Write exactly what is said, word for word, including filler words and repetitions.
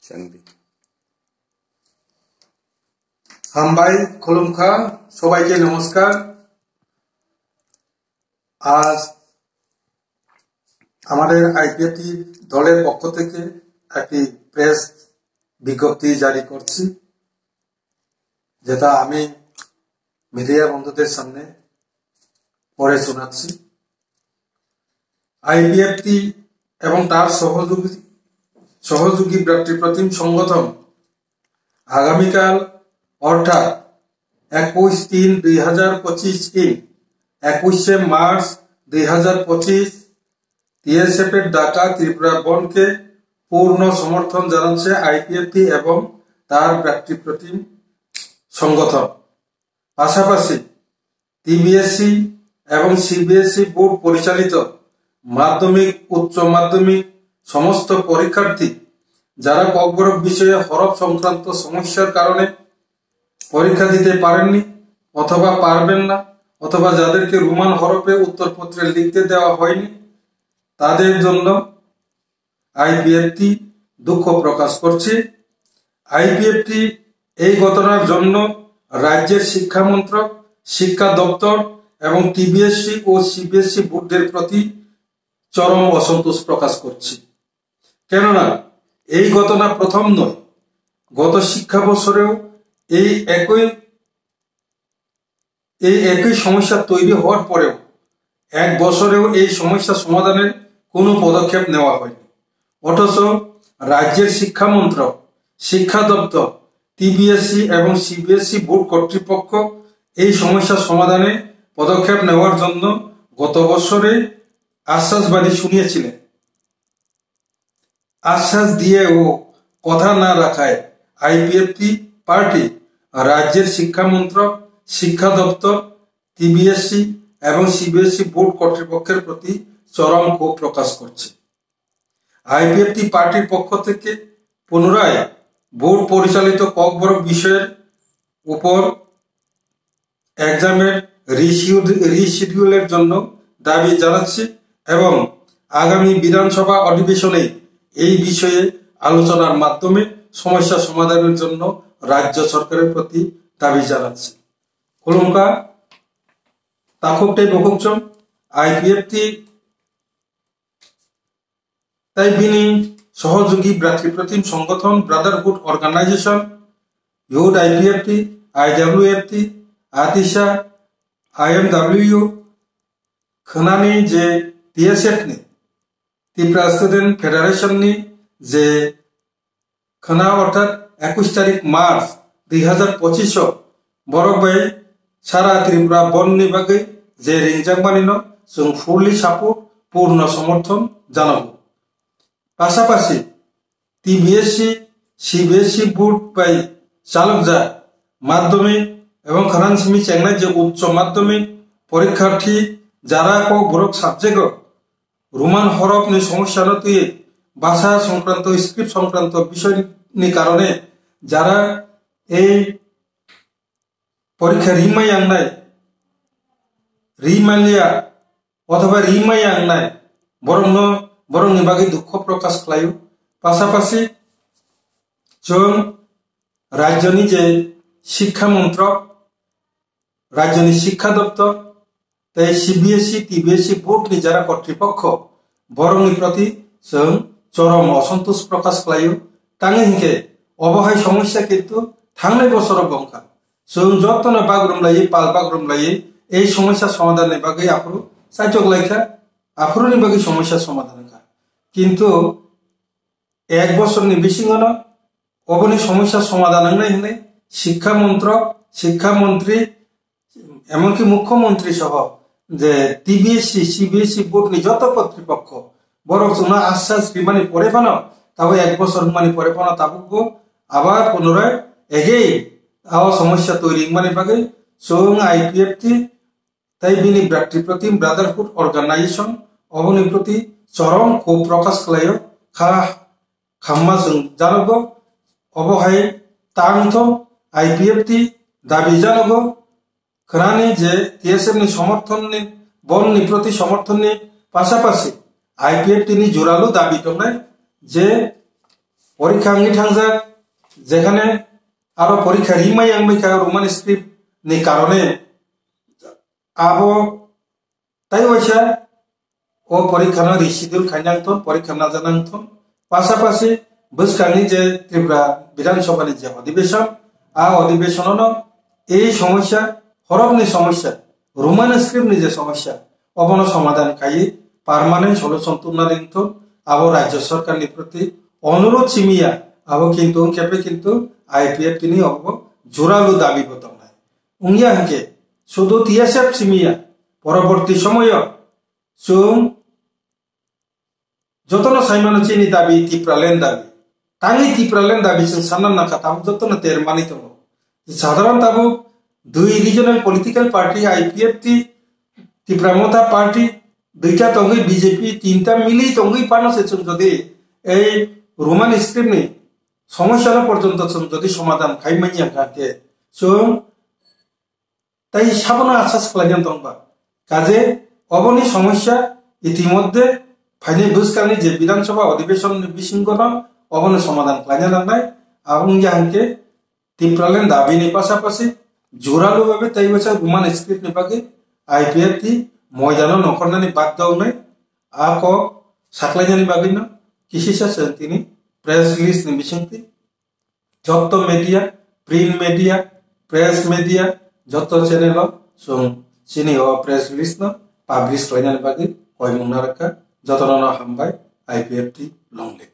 Sangdi. হাম্বাই, খুলুমখা, সবাইকে নমস্কার। আজ আমাদের আইপিএফটি দলের পক্ষ থেকে একটি প্রেস বিজ্ঞপ্তি জারি করছি, যেটা আমি মিডিয়া বন্ধুদের সামনে পড়ে শোনাচ্ছি। আইপিএফটি এবং তার সহযোগী সহযোগী ব্যক্তিপ্রতিম সংগঠন আগামীকাল অর্থাৎ একুশ তিন দুই হাজার পঁচিশ ইং একুশে মার্চ দুই হাজার পঁচিশ টিএসএফ এর ডাকা ত্রিপুরা বনকে পূর্ণ সমর্থন জানাচ্ছে আইপিএফটি এবং তার ব্যক্তিপ্রতিম সংগঠন। পাশাপাশি টিবিএসসি এবং সিবিএসই বোর্ড পরিচালিত মাধ্যমিক, উচ্চ মাধ্যমিক সমস্ত পরীক্ষার্থী যারা ককবরক বিষয়ে হরফ সংক্রান্ত সমস্যার কারণে পরীক্ষা দিতে পারেননি অথবা পারবেন না অথবা যাদেরকে রোমান হরফে উত্তরপত্রে লিখতে দেওয়া হয়নি, তাদের জন্য আইপিএফটি দুঃখ প্রকাশ করছে। আইপিএফটি এই ঘটনার জন্য রাজ্যের শিক্ষা মন্ত্রক, শিক্ষা দপ্তর এবং টিবিএসসি ও সিবিএসই বোর্ডের প্রতি চরম অসন্তোষ প্রকাশ করছে। কেননা এই ঘটনা প্রথম নয়, গত শিক্ষা বছরেও এই একই এই একই সমস্যা তৈরি হওয়ার পরেও এক বছরেও এই সমস্যা সমাধানের কোনো পদক্ষেপ নেওয়া হয়নি। অথচ রাজ্যের শিক্ষা মন্ত্রক, শিক্ষা দপ্তর, টিবিএসসি এবং সিবিএসই বোর্ড কর্তৃপক্ষ এই সমস্যা সমাধানে পদক্ষেপ নেওয়ার জন্য গত বছরে আশ্বাসবাণী শুনিয়েছিলেন। আশ্বাস দিয়েও কথা না রাখায় আইপিএফটি পার্টি রাজ্যের শিক্ষা মন্ত্রক, শিক্ষা দপ্তর, টিবিএসসি এবং সিবিএসই বোর্ড কর্তৃপক্ষের প্রতি চরম ক্ষোভ প্রকাশ করছে। আইপিএফটি পার্টির পক্ষ থেকে পুনরায় বোর্ড পরিচালিত ককবরক বিষয়ের উপর এক্সামের রিশিডিউল রিশিডিউলের জন্য দাবি জানাচ্ছি এবং আগামী বিধানসভা অধিবেশনে এই বিষয়ে আলোচনার মাধ্যমে সমস্যা সমাধানের জন্য রাজ্য সরকারের প্রতি দাবি জানাচ্ছি। Khulumkha, takhuk tei bukhuk chwng IPFT tei bini sohojogwi bratri protim songothon Brotherhood Organization, Youth IPFT, আইডাব্লিউএফটি, আতিশা, আইএমডাব্লিউ, khwnani je TSF ni, Tripura Student Federation ni je khwna orthat ekush tarik March dui hazar pochish o borok bai sara Tripura bond ni bagwi je ringjakmani no chwng fully support, purno somorthon janago. Pasapasi TBSC, CBSE board bai chalokjak madhyamik ebong khwna simi chengnai je uccho madhyamik porikharthi jara kokborok subject o Roman horop ni somosya no twi bhasha songkranto, script songkranto bisoi ni karone jara ei porikha rimai yangnai, rimaliya othoba rimai yangnai borokno, borokni bagwi dukho prokash khlaio. Pasapasi chwng rajyoni je Shikkha Montrok, rajyoni Shikkha Doptor tei CBSE, টিবিএসই board ni jara kotripokho borokni proti chwng chorom osontosh prokash khlaio. Tangwi hinkhe obo hai somosya kintu thangnai bosoro bo wngkha. Chwng jotono bagrum laiwi, pal bagrum laiwi ei somosya somadhan ni bagwi aphuru chaitok laikha, aphuru ni bagwi somosya somadhan wngkha. Kintu ek bosorni bisingono oboni somosya somadhan wngnai hwnwi Shikkha Montrok, Shikkha Montri, emonki Mukhyamantri soho je TBSC, CBSE board ni joto kotripokho borok chwngno ashas rimani pore phano, tabo ek bosor wngmani pore phano tabukbo abar punorai again abo somosya toiri wngmani bagwi chwng IPFT tei bini bratri protim Brotherhood Organization oboni proti chorom kho prokash khlaio kha, khamma chwng janogo. Obo hai tangtho IPFT dabi janogo, khwnani je TSF ni somorthon ni, bond ni proti somorthon ni pasapasi IPFT ni juralu dabi tongnai je Porikha wngwi thangjak, jekhane aro porikha rimai wngwi kha Roman script ni karone abo tai waisa o porikha no reschedule khainang thun, porikha najanang thun. Pasapasi bwskangni je Tripura Bidhan Sabha ni je odhibeshon, a odhibeshon no ei somosya, horokni somosya, Roman script ni je somosya, obono somadhan khaiwi permanent solution tubna ringthun, abo Rajya Sarkar ni proti onurudh simiya, abo kintu wngkhe kintu I P F T ni obo juralu dabi bo tongnai. Wngya hinkhe sudu T S F simiya, poroborti somoyo chwng jotono saimano chini dabi Tipraland dabi. Tangwi Tipraland dabi chwng sanna nangkha, tabuk jotono ter mani tongo. Sadharon tabuk dui regional political party, I P F T, Tipra Motha Party, duita tongwi B J P, tinta mili tongwi pano se chwng jodi ei Roman script ni somosya no porjonto chwng jodi somadhan khai manya kha khe chwng tai sabono acha swlaina tongba. Kaje oboni somosya itimodhye phainai bwskangni je Bidhan Sabha odhibeshon ni bisingo no obono somadhan khlaina nangnai. Abo wngya hinkhe Tipraland dabi ni pasapasi juralu babe tai waisa Roman script ni bagwi I P F T moidano nongkhornani badda wngnai. A kok saklainani bagwi no kisisa chwng tini press release ni bisingtwi jotto media, print media, press media, jotto channel o chwng chini o press release no publish khlainani bagwi koimung narwkha. Jotono no hambai, I P F T long live.